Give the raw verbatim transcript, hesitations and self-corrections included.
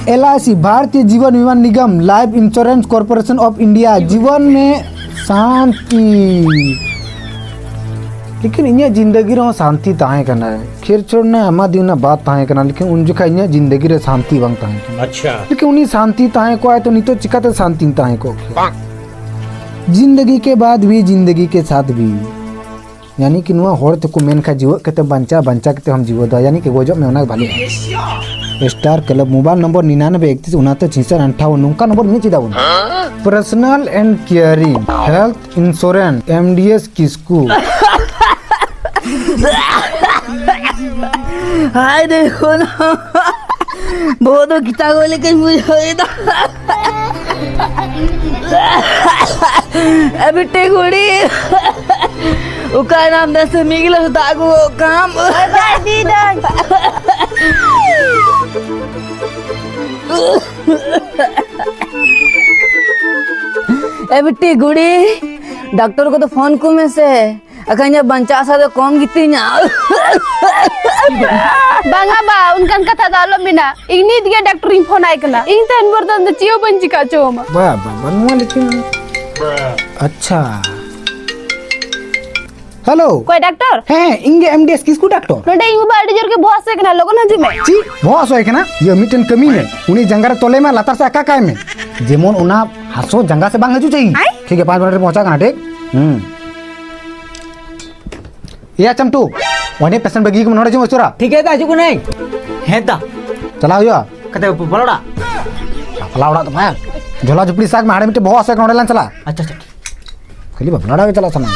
L I सी, भारतीय जीवन बीमा निगम, life insurance corporation of India, जीवन में शांति। लेकिन ᱤᱧᱟᱹᱜ ᱡᱤᱱᱫᱮᱜᱤ ᱨᱮᱦᱚᱸ ᱥᱟᱱᱛᱤ ᱛᱟᱦᱮᱸ ᱠᱟᱱᱟ᱾ ᱠᱷᱮᱨ ᱪᱷᱳᱲ ᱱᱟ ᱟᱢᱟ ᱫᱤᱱ ᱨᱮᱱᱟᱜ ᱵᱟᱛ ᱛᱟᱦᱮᱸ ᱠᱟᱱᱟ, ᱞᱮᱠᱤᱱ ᱩᱱ ᱡᱚᱠᱷᱟᱡ ᱤᱧᱟᱹᱜ ᱡᱤᱱᱫᱮᱜᱤ ᱨᱮ ᱥᱟᱱᱛᱤ ᱵᱟᱝ ᱛᱟᱦᱮᱸ ᱠᱟᱱᱟ᱾ ᱟᱪᱪᱷᱟ᱾ ᱞᱮᱠᱤᱱ ᱩᱱᱤ ᱥᱟᱱᱛᱤ ᱛᱟᱦᱮᱸ ᱠᱚᱜᱼᱟᱭ ᱛᱚ ᱱᱤᱛᱚᱜ ᱪᱤᱠᱟᱛᱮ ᱥᱟᱱᱛᱤᱧ ᱛᱟᱦᱮᱸ ᱠᱚᱜ ᱠᱮᱭᱟ? ᱡᱤᱱᱫᱮᱜᱤ ᱠᱮ ᱵᱟᱫ ᱵᱷᱤ ᱡᱤᱱᱫᱮᱜᱤ ᱠᱮ ᱥᱟᱛᱷ ᱵᱷᱤ᱾ ᱭᱟᱱᱤ ᱠᱤ ᱱᱚᱣᱟ ᱦᱚᱲ ᱛᱮᱠᱚ ᱢᱮᱱ ᱠᱷᱟᱡ ᱡᱤᱣᱮᱫ ᱠᱟᱛᱮ ᱵᱟᱧᱪᱟᱣ, ᱵᱟᱧᱪᱟᱣ ᱠᱟᱛᱮ ᱦᱚᱸᱢ ᱡᱤᱣᱮᱫᱚᱜᱼᱟ, ᱭᱟᱱᱤ ᱠᱤ ᱜᱚᱡᱚᱜ ᱢᱮ, ᱚᱱᱟ ᱜᱮ ᱵᱷᱟᱞᱮ᱾ ᱥᱴᱟᱨ ᱠᱞᱟᱵᱽ, ᱢᱳᱵᱟᱭᱤᱞ ᱱᱚᱢᱵᱚᱨ ᱱᱤᱱᱟᱱᱵᱮ ᱮᱠᱛᱤᱥ ᱩᱱᱟᱛᱚᱨ ᱪᱷᱤᱭᱥᱚᱴ ᱟᱴᱷᱟᱣᱚᱱ, ᱱᱚᱝᱠᱟ ᱱᱚᱢᱵᱚᱨ ᱢᱮᱱᱟᱜ ᱪᱮᱫᱟᱜ ᱵᱟᱹᱱᱩᱜᱼᱟ? Personal and caring health insurance, M D S Kisku. ᱦᱟᱭ ᱨᱮ ᱦᱚᱱ, ᱵᱚᱦᱚᱜ ᱫᱚ ᱠᱤᱛᱟ ᱜᱚᱡ ᱞᱮᱠᱟᱧ ᱵᱩᱡᱷᱟᱹᱣ ᱮᱫᱟ᱾ ᱮ ᱵᱤᱴᱤ ᱜᱩᱲᱤ, ᱚᱠᱟᱭᱱᱟᱢ? ᱫᱮᱥᱮ ᱢᱤᱫ ᱜᱤᱞᱟᱹᱥ ᱫᱟᱜ ᱟᱹᱜᱩ ᱜᱚᱫ ᱠᱟᱢ᱾ ᱦᱳᱭ ᱵᱟ, ᱤᱫᱤᱭᱮᱫᱟᱹᱧ᱾ ᱮ ᱵᱤᱴᱤ ᱜᱩᱲᱤ, ᱰᱟᱠᱛᱚᱨ ᱠᱚᱫᱚ ᱯᱷᱳᱱ ᱠᱚ ᱢᱮᱥᱮ᱾ ᱟᱠᱷᱟᱱ ᱤᱧᱟᱹᱜ ᱵᱟᱧᱪᱟᱣ ᱟᱥᱟ ᱫᱚ ᱠᱚᱢ ᱜᱮᱛᱤᱧᱟ᱾ ᱵᱟᱝᱟ ᱵᱟ, ᱚᱱᱠᱟᱱ ᱠᱟᱛᱷᱟ ᱫᱚ ᱟᱞᱚᱢ ᱢᱮᱱᱟ᱾ ᱤᱧ ᱱᱤᱛ ᱜᱮ ᱰᱟᱠᱛᱚᱨᱤᱧ ᱯᱷᱳᱱ ᱟᱭ ᱠᱟᱱᱟ᱾ ᱤᱧ ᱛᱟᱦᱮᱱ ᱵᱷᱳᱨ ᱫᱚ ᱟᱢ ᱫᱚ ᱪᱮᱫ ᱦᱚᱸ ᱵᱟᱹᱧ ᱪᱤᱠᱟ ᱦᱚᱪᱚ ᱟᱢᱟ᱾ ᱵᱟ, ᱵᱟ, ᱵᱟ, ᱱᱚᱣᱟ ᱞᱮᱠᱤᱱ ᱟᱪᱪᱷᱟ᱾ ᱦᱮᱞᱳ᱾ ᱚᱠᱚᱭ ᱰᱟᱠᱛᱚᱨ? ᱦᱮᱸ, ᱤᱧ ᱜᱮ ᱮᱢ ᱰᱤ ᱮᱥ ᱠᱤᱥᱠᱩ ᱰᱟᱠᱛᱚᱨ᱾ ᱱᱚᱰᱮ ᱤᱧ ᱵᱟᱵᱟ ᱟᱹᱰᱤ ᱡᱳᱨ ᱜᱮ ᱵᱚᱦᱚᱜ ᱦᱟᱹᱥᱩᱭᱮ ᱠᱟᱱᱟ, ᱞᱚᱜᱚᱱ ᱦᱤᱡᱩᱜ ᱢᱮ᱾ ᱪᱮᱫ? ᱵᱚᱦᱚᱜ ᱦᱟᱹᱥᱩᱭᱮ ᱠᱟᱱᱟ? ᱤᱭᱟᱹ, ᱢᱤᱫᱴᱮᱱ ᱠᱟᱹᱢᱤ ᱢᱮ, ᱩᱱᱤ ᱡᱟᱸᱜᱟ ᱨᱮ ᱛᱚᱞᱮ ᱢᱮ, ᱞᱟᱛᱟᱨ ᱥᱮᱫ ᱟᱠᱟ ᱠᱟᱭ ᱢᱮ, ᱡᱮᱢᱚᱱ ᱚᱱᱟ ᱦᱟᱹᱥᱩ ᱡᱟᱸᱜᱟ ᱥᱮᱫ ᱵᱟᱝ ᱦᱤᱡᱩᱜ ᱪᱟᱹᱦᱤ᱾ ᱟᱭ? ᱴᱷᱤᱠ ᱜᱮᱭᱟ, ᱯᱟᱸᱪ ᱢᱤᱱᱤᱴ ᱨᱮ ᱯᱚᱦᱪᱟᱜ ᱠᱟᱱᱟ, ᱴᱷᱤᱠ? ᱦᱩᱸ᱾ ᱮᱭᱟ ᱪᱟᱢᱴᱩ, ᱚᱸᱰᱮ ᱯᱮᱥᱮᱱᱴ ᱵᱟᱹᱜᱤ ᱠᱚ ᱱᱚᱰᱮ ᱡᱚᱢ ᱩᱪᱟᱹᱨᱟ᱾ ᱴᱷᱤᱠ ᱜᱮᱭᱟ, ᱫᱟ, ᱦᱤᱡᱩᱜ ᱠᱟᱹᱱᱟᱹᱧ᱾ ᱦᱮᱸ, ᱫᱟ᱾ ᱪᱟᱞᱟᱣ ᱦᱩᱭᱩᱜᱼᱟ᱾ ᱠᱟᱛᱮ ᱵᱟᱯᱞᱟ ᱚᱲᱟᱜ? ᱵᱟᱯᱞᱟ ᱚᱲᱟᱜ ᱫᱚ ᱵᱟᱝ, ᱡᱷᱚᱞᱟ ᱡᱷᱩᱯᱲᱤ ᱥᱟᱠ ᱢᱮ, ᱦᱟᱸᱰᱮ ᱢᱤᱫᱴᱮᱱ ᱵᱚᱦᱚᱜ ᱦᱟᱹᱥᱩ ᱠᱟᱱᱟ, ᱚᱸᱰᱮ ᱞᱟᱝ ᱪᱟᱞᱟᱜᱼᱟ᱾ ᱟᱪᱪᱷᱟ, ᱟᱪᱪᱷᱟ, ᱴᱷᱤᱠ᱾ ᱠᱷᱟᱹᱞᱤ ᱵᱟᱯᱞᱟ ᱚᱲᱟᱜ ᱜᱮ ᱪᱟᱞᱟᱜ ᱥᱟᱱᱟ᱾